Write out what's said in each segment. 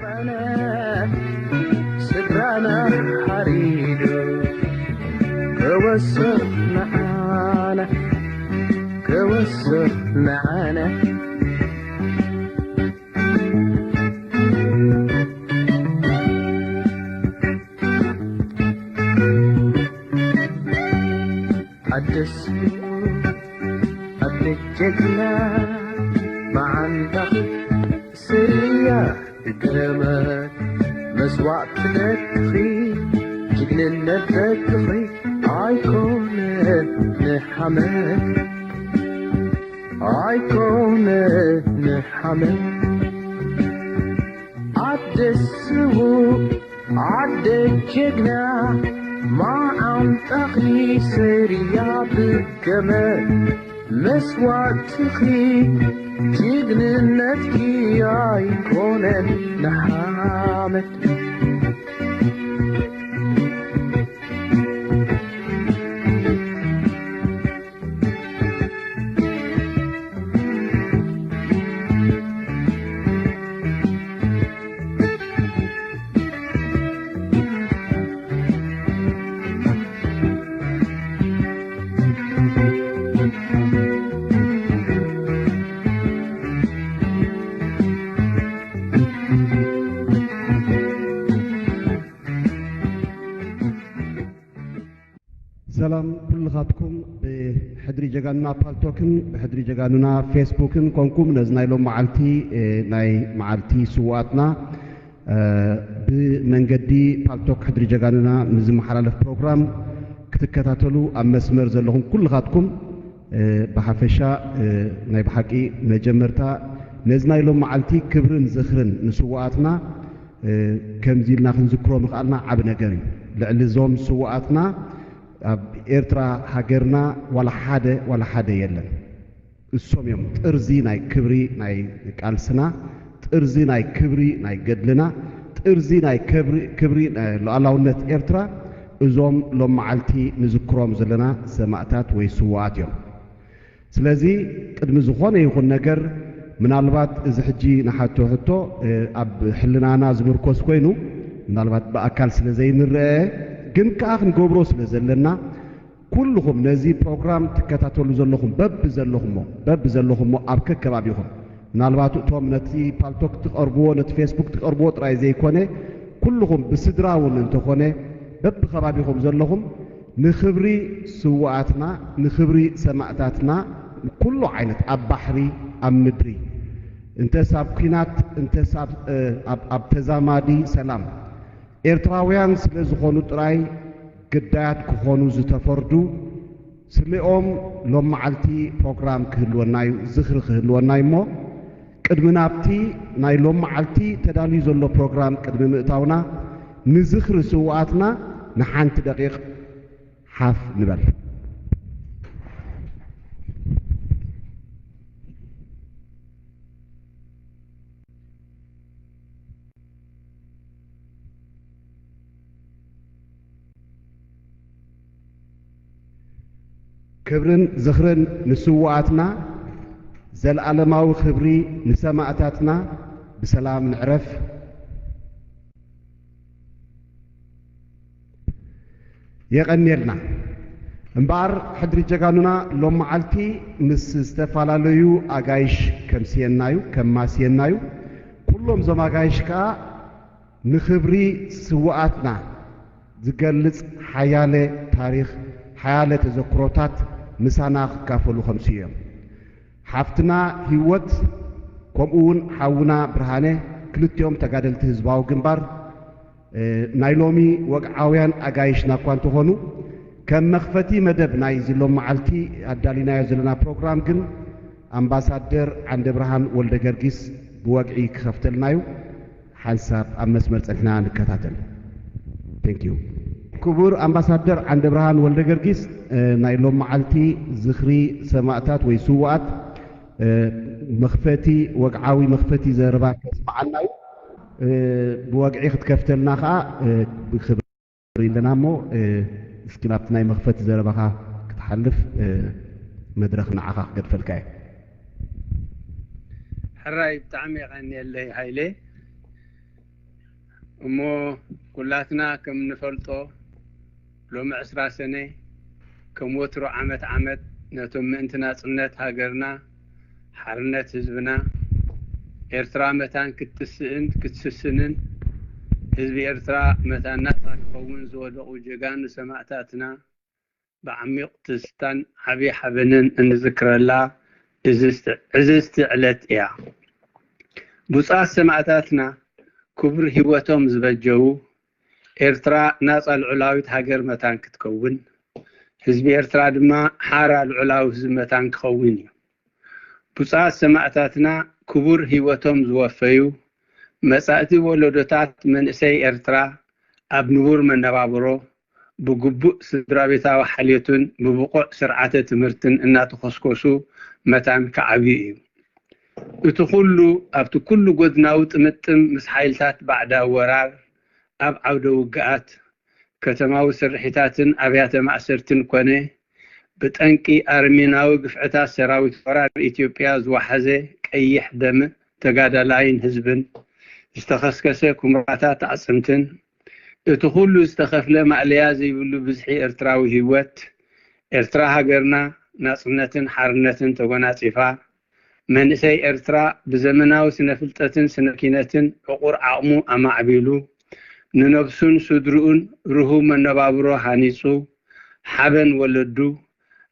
ኣነ ስድራና ሓሪዱ ክወስኽ ንዓና፣ ክወስኽ ንዓና። ኣደስ ኣደ ጀግና መዓንጣኺ ስርያ ብገመድ መስዋዕቲ ደቅኺ ጅግንነት ደቅኺ ኣይኮነ ንሓመድ ኣይኮነ ንሓመድ ኣደስዉ ኣደ ጀግና መዓንጣኺ ስርያ ብገመድ መስዋዕትኺ ጅግንነትኪ ኣይኮነን ንሓመድ። ሰላም ኩልኻትኩም ብሕድሪ ጀጋኑና ፓልቶክን ብሕድሪ ጀጋኑና ፌስቡክን ኮንኩም ነዚ ናይ ሎም መዓልቲ፣ እ፣ ናይ መዓልቲ ስውኣትና፣ እ፣ ብመንገዲ ፓልቶክ ሕድሪ ጀጋኑና ንዝመሓላለፍ ፕሮግራም ክትከታተሉ ኣብ መስመር ዘለኹም ኩልኻትኩም፣ እ፣ ብሓፈሻ፣ እ፣ ናይ ብሓቂ መጀመርታ ነዚ ናይ ሎም መዓልቲ ክብርን ዝኽርን ንስውኣትና፣ እ፣ ከምዚ ኢልና ክንዝክሮ ምኽኣልና ዓቢ ነገር እዩ። ልዕሊ እዞም ስውኣትና ኣብ ኤርትራ ሃገርና ዋላ ሓደ፣ ዋላ ሓደ የለን። እሶም እዮም ጥርዚ ናይ ክብሪ ናይ ቃልስና፣ ጥርዚ ናይ ክብሪ ናይ ገድልና፣ ጥርዚ ናይ ክብሪ፣ ክብሪ ናይ ሉዓላውነት ኤርትራ እዞም ሎም መዓልቲ ንዝክሮም ዘለና ሰማእታት ወይ ስውኣት እዮም። ስለዚ ቅድሚ ዝኾነ ይኹን ነገር ምናልባት እዚ ሕጂ ንሓቶ ሕቶ፣ እ፣ ኣብ ሕልናና ዝምርኮስ ኮይኑ ምናልባት ብኣካል ስለ ዘይንረአ ግን ከኣ ክንገብሮ ስለ ዘለና ኩልኹም ነዚ ፕሮግራም ትከታተሉ ዘለኹም በቢ ዘለኹሞ፣ በቢ ዘለኹሞ ኣብ ከከባቢኹም ምናልባት እቶም ነቲ ፓልቶክ ትቐርብዎ ነቲ ፌስቡክ ትቐርብዎ ጥራይ ዘይኮነ ኩልኹም ብስድራ እውን እንተኾነ በቢ ከባቢኹም ዘለኹም ንኽብሪ ስውኣትና፣ ንኽብሪ ሰማእታትና፣ ኩሉ ዓይነት ኣብ ባሕሪ፣ ኣብ ምድሪ፣ እንተስ ኣብ ኲናት፣ እንተስ ኣብ፣ እ፣ ኣብ፣ ኣብ ተዛማዲ ሰላም፣ ኤርትራውያን ስለ ዝኾኑ ጥራይ ግዳያት ክኾኑ ዝተፈርዱ፣ ስሌኦም ሎም መዓልቲ ፕሮግራም ክህልወና እዩ፣ ዝኽሪ ክህልወና እዩ እሞ፣ ቅድሚ ናብቲ ናይ ሎም መዓልቲ ተዳልዩ ዘሎ ፕሮግራም ቅድሚ ምእታውና፣ ንዝኽሪ ስውኣትና ንሓንቲ ደቂቕ ሓፍ ንበል። ክብርን ዝኽርን ንስውኣትና፣ ዘለኣለማዊ ክብሪ ንሰማእታትና። ብሰላም ንዕረፍ። የቐንየልና። እምበኣር ሕድሪ ጀጋኑና ሎም መዓልቲ ምስ ዝተፈላለዩ ኣጋይሽ ከምስየናዩ፣ ከማስየናዩ። ኩሎም እዞም ኣጋይሽ ከኣ ንኽብሪ ስውኣትና ዝገልጽ ሓያለ ታሪኽ፣ ሓያለ ተዘክሮታት ምሳና ክካፈሉ ከምስዩ እዮም። ሓፍትና ህይወት ከምኡ እውን ሓውና ብርሃነ ክልቲኦም ተጋደልቲ ህዝባዊ ግንባር፣ እ፣ ናይ ሎሚ ወግዓውያን ኣጋይሽና እኳ እንተኾኑ፣ ከም መኽፈቲ መደብ ናይዚ ሎም መዓልቲ ኣዳሊናዮ ዘለና ፕሮግራም ግን ኣምባሳደር ዓንደብርሃን ወልደ ገርጊስ ብወግዒ ክኸፍተልና እዩ። ሓንሳብ ኣብ መስመር ጸኒሕና ንከታተል። Thank you። ክቡር ኣምባሳደር ዓንደብርሃን ወልደ ገርጊስ፣ እ፣ ናይ ሎም መዓልቲ ዝኽሪ ሰማእታት ወይ ስውኣት፣ እ፣ መኽፈቲ፣ ወግዓዊ መኽፈቲ ዘረባ ከስምዓና እዩ። እ፣ ብወግዒ ክትከፍተልና ከኣ፣ እ፣ ብኽብሪ ኣለና እሞ፣ እ፣ እስኪ ናብቲ ናይ መኽፈቲ ዘረባኻ ክትሓልፍ፣ እ፣ መድረኽ ንዓኻ ክገድፈልካ እየ። ሕራይ፣ ብጣዕሚ የቐንየለይ ሃይለ። እሞ ኩላትና ከም እንፈልጦ ሎሚ ዕስራ ሰነ ከም ወትሮ ዓመት ዓመት ነቶም ምእንቲ ናጽነት ሃገርና፣ ሓርነት ህዝብና፣ ኤርትራ መታን ክትስእን ክትስስንን ህዝቢ ኤርትራ መታን ናጻ ክኸውን ዝወደቑ ጀጋኑ ሰማእታትና ብዓሚቕ ትዝታን ዓቢ ሓበንን እንዝክረላ ዕዝዝቲ ዕለት እያ። ብፁዓት ሰማእታትና ክቡር ህይወቶም ዝበጀዉ ኤርትራ ናጻ ልዑላዊት ሃገር መታን ክትከውን፣ ህዝቢ ኤርትራ ድማ ሓራ ልዑላዊ ህዝቢ መታን ክኸውን እዩ። ብፁዓት ሰማእታትና ክቡር ህይወቶም ዝወፈዩ መጻእቲ ወለዶታት መንእሰይ ኤርትራ ኣብ ንቡር መነባብሮ ብግቡእ ስድራ ቤታዊ ሓልዮትን ብብቑዕ ስርዓተ ትምህርትን እናተኾስኮሱ መታን ክዓብዩ እዩ። እቲ ኩሉ ኣብቲ ኩሉ ጎድናዊ ጥምጥም ምስ ሓይልታት ባዕዳዊ ወራር ኣብ ዓውደ ውግኣት ከተማዊ ስርሒታትን ኣብያተ ማእሰርትን ኮነ ብጠንቂ ኣረሜናዊ ግፍዕታት ሰራዊት ወራር ኢትዮጵያ ዝወሓዘ ቀይሕ ደም ተጋዳላይን ህዝብን ዝተኸስከሰ ኩምራታት ኣዕፅምትን እቲ ኩሉ ዝተኸፍለ ማእለያ ዘይብሉ ብዝሒ ኤርትራዊ ህይወት ኤርትራ ሃገርና ናጽነትን ሓርነትን ተጎናጺፋ መንእሰይ ኤርትራ ብዘመናዊ ስነ ፍልጠትን ስነ ኪነትን ዕቑር ዓቕሙ ኣማዕቢሉ ንነብሱን ስድርኡን ርሁው መነባብሮ ሃኒጹ ሓበን ወለዱ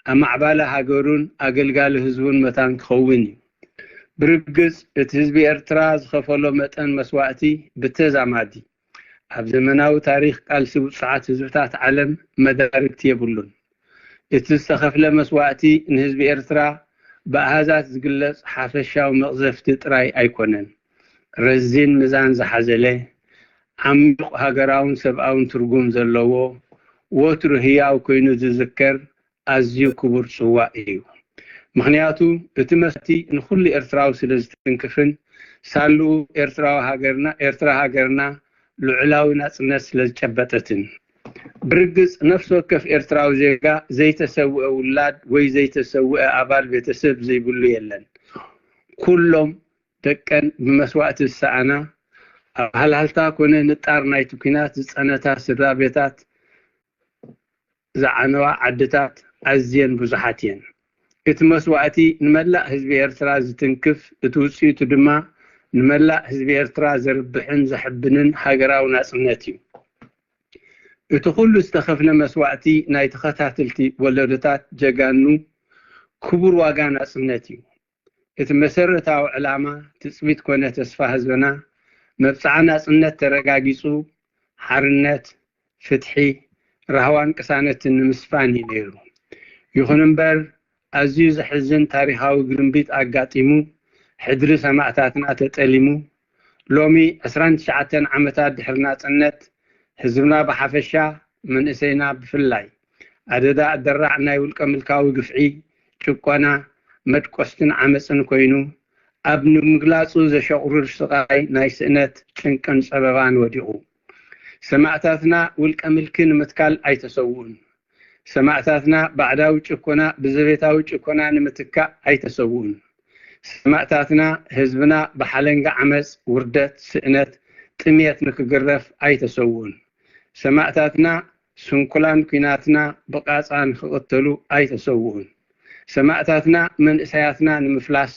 ኣማዕባሊ ሃገሩን ኣገልጋሊ ህዝቡን መታን ክኸውን እዩ። ብርግጽ እቲ ህዝቢ ኤርትራ ዝኸፈሎ መጠን መስዋእቲ ብተዛማዲ ኣብ ዘመናዊ ታሪኽ ቃልሲ ውጹዓት ህዝብታት ዓለም መዳርግቲ የብሉን። እቲ ዝተኸፍለ መስዋእቲ ንህዝቢ ኤርትራ ብኣሃዛት ዝግለጽ ሓፈሻዊ መቕዘፍቲ ጥራይ ኣይኮነን። ረዚን ሚዛን ዝሓዘለ፣ ዓሚቕ ሃገራውን ሰብኣውን ትርጉም ዘለዎ፣ ወትሩ ህያው ኮይኑ ዝዝከር ኣዝዩ ክቡር ጽዋእ እዩ። ምኽንያቱ እቲ መስዋእቲ ንኹሉ ኤርትራዊ ስለ ዝትንክፍን ሳልኡ ኤርትራዊ ሃገርና ኤርትራ ሃገርና ልዑላዊ ናጽነት ስለ ዝጨበጠትን። ብርግጽ ነፍሲ ወከፍ ኤርትራዊ ዜጋ ዘይተሰውአ ውላድ ወይ ዘይተሰውአ ኣባል ቤተሰብ ዘይብሉ የለን። ኩሎም ደቀን ብመስዋእቲ ዝሰኣና ኣብ ሃልሃልታ ኮነ ንጣር ናይቲ ኲናት ዝጸነታ ስድራ ቤታት ዝዓነዋ ዓድታት ኣዝየን ብዙሓት እየን። እቲ መስዋእቲ ንመላእ ህዝቢ ኤርትራ ዝትንክፍ፣ እቲ ውጽኢቱ ድማ ንመላእ ህዝቢ ኤርትራ ዘርብሕን ዘሕብንን ሃገራዊ ናጽነት እዩ። እቲ ኩሉ ዝተኸፍለ መስዋእቲ ናይ ተኸታተልቲ ወለዶታት ጀጋኑ ክቡር ዋጋ ናጽነት እዩ። እቲ መሰረታዊ ዕላማ ትጽቢት ኮነ ተስፋ ህዝብና መብጽዓ ናጽነት ተረጋጊጹ ሓርነት፣ ፍትሒ፣ ራህዋን ቅሳነትን ንምስፋን እዩ ነይሩ። ይኹን እምበር ኣዝዩ ዘሕዝን ታሪኻዊ ግርምቢጥ ኣጋጢሙ፣ ሕድሪ ሰማእታትና ተጠሊሙ፣ ሎሚ ዕስራን ትሽዓተን ዓመታት ድሕሪ ናጽነት ህዝብና ብሓፈሻ መንእሰይና ብፍላይ ኣደዳ ኣደራዕ ናይ ውልቀ ምልካዊ ግፍዒ፣ ጭቆና፣ መድቆስትን ዓመፅን ኮይኑ ኣብ ንምግላፁ ዘሸቑርር ስቓይ ናይ ስእነት፣ ጭንቅን ፀበባን ወዲቑ። ሰማእታትና ውልቀ ምልኪ ንምትካል ኣይተሰውኡን። ሰማእታትና ባዕዳዊ ጭኮና ብዘቤታዊ ጭኮና ንምትካእ ኣይተሰውኡን። ሰማእታትና ህዝብና ብሓለንጋ ዓመፅ፣ ውርደት፣ ስእነት፣ ጥምየት ንክግረፍ ኣይተሰውኡን። ሰማእታትና ስንኩላን ኲናትና ብቓጻ ንክቕተሉ ኣይተሰውኡን። ሰማእታትና መንእሰያትና ንምፍላስ፣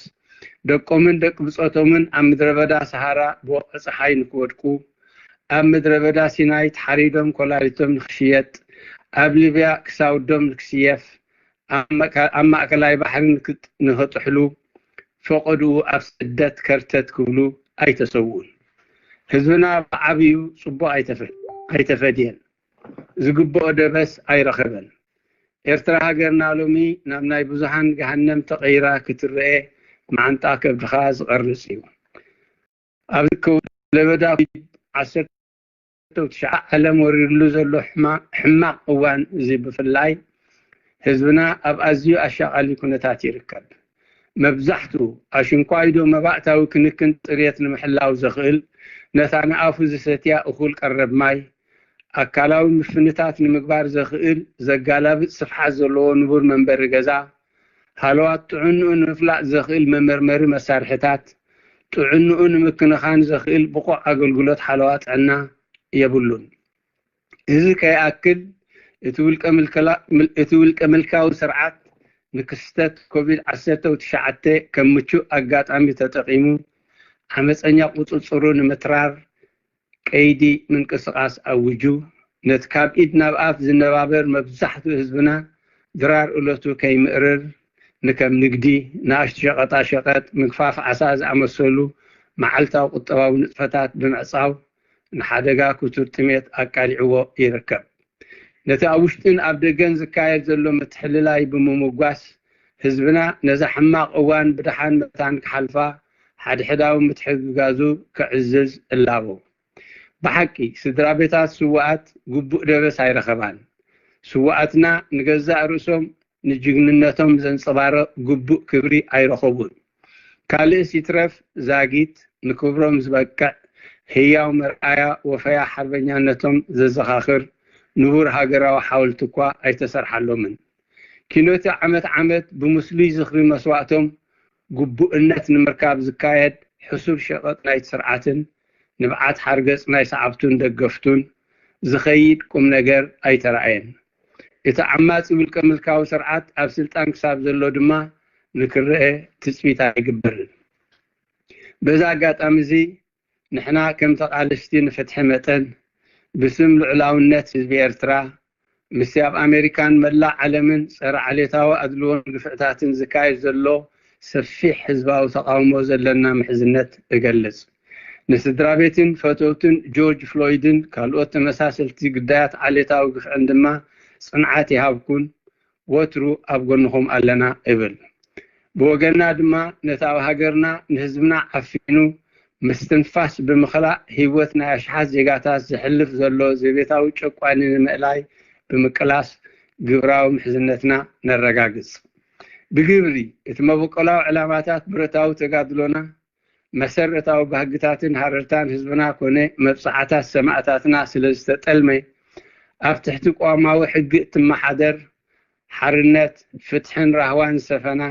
ደቆምን ደቂ ብጾቶምን ኣብ ምድረ በዳ ሰሃራ ብወቕዒ ጸሓይ ንክወድቁ፣ ኣብ ምድረ በዳ ሲናይ ተሓሪዶም ኮላሊቶም ንክሽየጥ፣ ኣብ ሊብያ ክሳውዶም ንክስየፍ፣ ኣብ ማእከላይ ባሕሪ ንክጥሕሉ ፈቐድኡ ኣብ ስደት ከርተት ክብሉ ኣይተሰውኡን። ህዝብና ብዓብዩ ጽቡቕ ኣይተፈድየን፣ ዝግብኦ ደበስ ኣይረኸበን። ኤርትራ ሃገርና ሎሚ ናብ ናይ ብዙሃን ገሃነም ተቐይራ ክትረኤ መዓንጣ ከብድኻ ዝቐርጽ እዩ። ኣብ ዝከው ለበዳ ዓሰርተ ትሽዓ ዓለም ወሪድሉ ዘሎ ሕማቕ እዋን እዚ ብፍላይ ህዝብና ኣብ ኣዝዩ ኣሻቓሊ ኩነታት ይርከብ። መብዛሕትኡ ኣሽንኳይዶ መባእታዊ ክንክን ጥርየት ንምሕላው ዘኽእል ነታ ንኣፉ ዝሰትያ እኹል ቀረብ ማይ ኣካላዊ ምፍንታት ንምግባር ዘኽእል ዘጋላብጥ ስፍሓት ዘለዎ ንቡር መንበሪ ገዛ፣ ሃለዋት ጥዕንኡ ንምፍላጥ ዘኽእል መመርመሪ መሳርሕታት፣ ጥዕንኡ ንምክንኻን ዘኽእል ብቑዕ ኣገልግሎት ሓለዋ ጥዕና፣ የብሉን። እዚ ከይኣክል እቲ ውልቀ ምልክላ- ምል- እቲ ውልቀ ምልካዊ ስርዓት ንክስተት ኮቪድ ዓሰርተ ትሽዓተ ከም ምቹእ ኣጋጣሚ ተጠቒሙ ዓመፀኛ ቁፅፅሩ ንምትራር ቀይዲ ምንቅስቃስ ኣዊጁ፣ ነቲ ካብ ኢድ ናብ ኣፍ ዝነባበር መብዛሕትኡ ህዝብና ድራር እለቱ ከይምእርር ንከም ንግዲ፣ ንኣሽቱ ሸቐጣ ሸቐጥ፣ ምግፋፍ ዓሳ ዝኣመሰሉ መዓልታዊ ቁጠባዊ ንጥፈታት ብምዕፃው ንሓደጋ ክቱር ጥሜት ኣቃሊዕዎ ይርከብ። ነቲ ኣብ ውሽጥን ኣብ ደገን ዝካየድ ዘሎ ምትሕልላይ ብምምጓስ ህዝብና ነዛ ሕማቕ እዋን ብደሓን መታን ክሓልፋ ሓድሕዳዊ ምትሕግጋዙ ክዕዝዝ እላቦ። ብሓቂ ስድራ ቤታት ስውኣት ግቡእ ደበስ ኣይረኸባን። ስውኣትና ንገዛእ ርእሶም ንጅግንነቶም ዘንጸባርቕ ግቡእ ክብሪ ኣይረኸቡን። ካልእስ ይትረፍ ዛጊት ንክብሮም ዝበቅዕ ህያው መርኣያ ወፈያ ሓርበኛነቶም ዘዘኻኽር ንቡር ሃገራዊ ሓወልቲ እኳ ኣይተሰርሓሎምን። ኪኖቲ ዓመት ዓመት ብምስሉይ ዝኽሪ መስዋእቶም ግቡእነት ንምርካብ ዝካየድ ሕሱር ሸቐጥ ናይቲ ስርዓትን ንብዓት ሓርገጽ ናይ ሰዓብቱን ደገፍቱን ዝኸይድ ቁም ነገር ኣይተራእየን። እቲ ዓማጺ ውልቀ ምልካዊ ስርዓት ኣብ ስልጣን ክሳብ ዘሎ ድማ ንክረአ ትጽቢት ኣይግበርን። በዚ ኣጋጣሚ እዚ ንሕና ከም ተቓለስቲ ንፍትሒ መጠን ብስም ልዑላውነት ህዝቢ ኤርትራ ምስቲ ኣብ ኣሜሪካን መላእ ዓለምን ጸረ ዓሌታዊ ኣድልዎን ግፍዕታትን ዝካየድ ዘሎ ሰፊሕ ህዝባዊ ተቓውሞ ዘለና ምሕዝነት እገልጽ። ንስድራ ቤትን ፈተውትን ጆርጅ ፍሎይድን ካልኦት ተመሳሰልቲ ግዳያት ዓሌታዊ ግፍዕን ድማ ጽንዓት ይሃብኩን ወትሩ ኣብ ጎንኹም ኣለና እብል። ብወገንና ድማ ነቲ ኣብ ሃገርና ንህዝብና ዓፊኑ ምስትንፋስ ብምኽላእ ህይወት ናይ ኣሽሓት ዜጋታት ዘሕልፍ ዘሎ ዘቤታዊ ጨቋኒ ንምእላይ ብምቅላስ ግብራዊ ምሕዝነትና ነረጋግጽ። ብግብሪ እቲ መበቆላዊ ዕላማታት ብረታዊ ተጋድሎና መሰረታዊ ባህግታትን ሃረርታን ህዝብና ኮነ መብጽዓታት ሰማእታትና ስለ ዝተጠልመ ኣብ ትሕቲ ቅዋማዊ ሕጊ እትመሓደር ሓርነት፣ ፍትሕን ራህዋን ዝሰፈና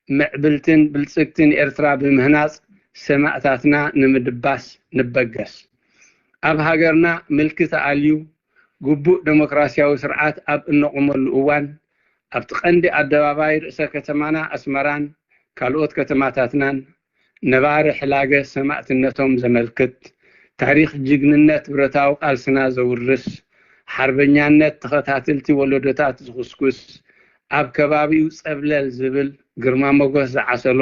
ምዕብልትን ብልጽግትን ኤርትራ ብምህናጽ ሰማእታትና ንምድባስ ንበገስ። ኣብ ሃገርና ምልኪ ተኣልዩ ግቡእ ደሞክራሲያዊ ስርዓት ኣብ እነቑመሉ እዋን ኣብቲ ቀንዲ ኣደባባይ ርእሰ ከተማና ኣስመራን ካልኦት ከተማታትናን ነባሪ ሕላገ ሰማእትነቶም ዘመልክት ታሪኽ ጅግንነት ብረታዊ ቃልስና ዘውርስ ሓርበኛነት ተኸታተልቲ ወለዶታት ዝኹስኩስ ኣብ ከባቢኡ ጸብለል ዝብል ግርማ ሞገስ ዝዓሰሎ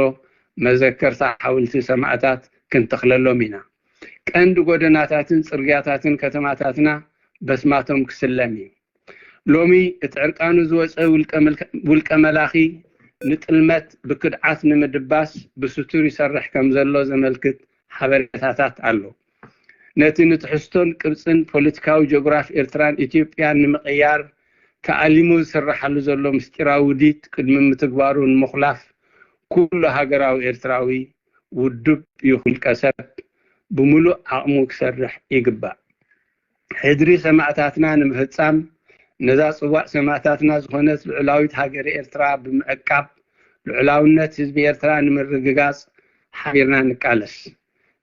መዘከርታ ሓውልቲ ሰማእታት ክንተኽለሎም ኢና። ቀንዲ ጎደናታትን ጽርግያታትን ከተማታትና በስማቶም ክስለም እዩ። ሎሚ እቲ ዕርቃኑ ዝወፀ ውልቀ መላኺ ንጥልመት ብክድዓት ንምድባስ ብስቱር ይሰርሕ ከም ዘሎ ዘመልክት ሓበሬታታት ኣሎ። ነቲ ንትሕዝቶን ቅርፅን ፖለቲካዊ ጂኦግራፍ ኤርትራን ኢትዮጵያን ንምቕያር ተኣሊሙ ዝስረሓሉ ዘሎ ምስጢራዊ ውዲት ቅድሚ ምትግባሩ ንምኹላፍ ኩሉ ሃገራዊ ኤርትራዊ ውዱብ ይኹን ውልቀ ሰብ ብምሉእ ዓቕሙ ክሰርሕ ይግባእ። ሕድሪ ሰማእታትና ንምፍጻም ነዛ ጽዋእ ሰማእታትና ዝኾነት ልዑላዊት ሃገረ ኤርትራ ብምዕቃብ ልዑላውነት ህዝቢ ኤርትራ ንምርግጋጽ ሓቢርና ንቃለስ።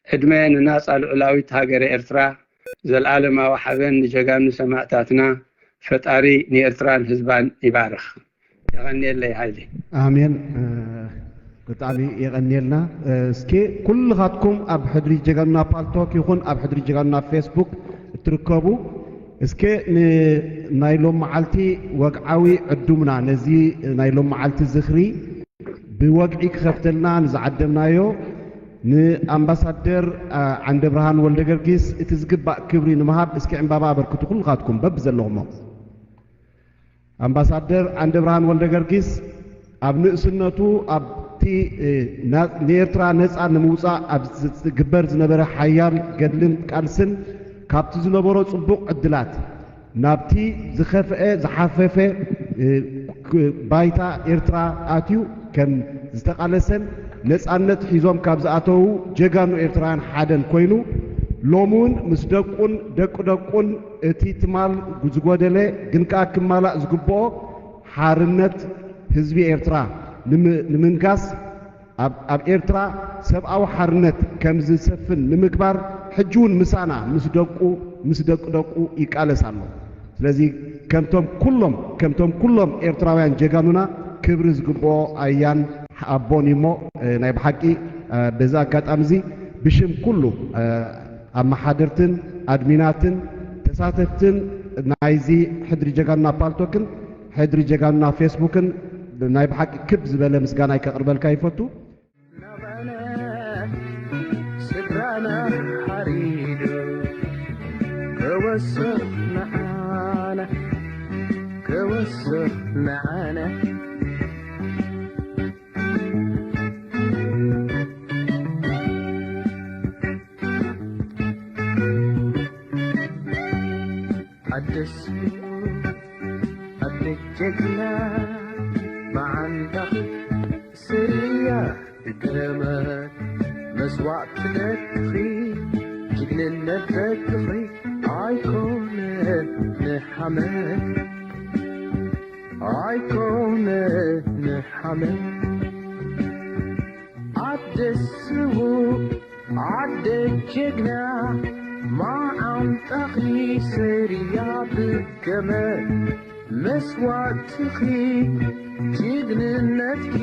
ዕድመ ንናጻ ልዑላዊት ሃገረ ኤርትራ። ዘልኣለማዊ ሓበን ንጀጋኑ ሰማእታትና። ፈጣሪ ንኤርትራን ህዝባን ይባርኽ። የቐንየለይ ሃይለ። ኣሜን። ብጣዕሚ የቐንየልና። እስኪ ኩልኻትኩም ኣብ ሕድሪ ጀጋኑና ፓልቶክ ይኹን ኣብ ሕድሪ ጀጋኑና ፌስቡክ እትርከቡ እስኪ ናይ ሎም መዓልቲ ወግዓዊ ዕዱምና ነዚ ናይ ሎም መዓልቲ ዝኽሪ ብወግዒ ክኸፍተልና ንዝዓደምናዮ ንኣምባሳደር ዓንደብርሃን ወልደገርጊስ እቲ ዝግባእ ክብሪ ንምሃብ እስኪ ዕምባባ ኣበርክቱ ኩልኻትኩም በብዘለኹሞ። ኣምባሳደር ዓንደብርሃን ወልደገርጊስ ኣብ ንእስነቱ ኣብቲ ንኤርትራ ነጻ ንምውጻእ ኣብ ዝግበር ዝነበረ ሓያል ገድልን ቃልስን ካብቲ ዝነበሮ ጽቡቕ ዕድላት ናብቲ ዝኸፍአ ዝሓፈፈ ባይታ ኤርትራ ኣትዩ ከም ዝተቓለሰን ነጻነት ሒዞም ካብ ዝኣተዉ ጀጋኑ ኤርትራውያን ሓደን ኮይኑ ሎሚ እውን ምስ ደቁን ደቂ ደቁን እቲ ትማል ዝጎደለ ግን ከኣ ክማላእ ዝግብኦ ሓርነት ህዝቢ ኤርትራ ንምንጋስ ኣብ ኤርትራ ሰብኣዊ ሓርነት ከም ዝሰፍን ንምግባር ሕጂ እውን ምሳና ምስ ደቁ ምስ ደቂ ደቁ ይቃለስ ኣሎ። ስለዚ ከምቶም ኩሎም ከምቶም ኩሎም ኤርትራውያን ጀጋኑና ክብሪ ዝግብኦ ኣያን ኣቦን እሞ፣ እ፣ ናይ ብሓቂ፣ እ፣ በዚ ኣጋጣሚ እዚ ብሽም ኩሉ፣ እ፣ ኣመሓደርትን ኣድሚናትን ተሳተፍትን ናይዚ ሕድሪ ጀጋኑና ፓልቶክን ሕድሪ ጀጋኑና ፌስቡክን ናይ ብሓቂ ክብ ዝበለ ምስጋናይ ከቕርበልካ ይፈቱ። ናባና ስድራና ሓሪዱ ክወስኽ ንዓና፣ ክወስኽ ንዓና። ኣደስ ኣደ ጀግና መዓንጣኺ ስርያ ብገመድ መስዋዕቲ ደቅኺ ጅግንነት ደቅኺ ኣይኮነ ንሓመድ ኣይኮነ ንሓመድ ኣደ ስዉእ ኣደ ጀግና መዓንጣኺ ስርያ ብገመድ መስዋዕትኺ ጅግንነትኪ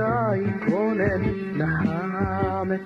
ኣይኮነን ንሓመድ።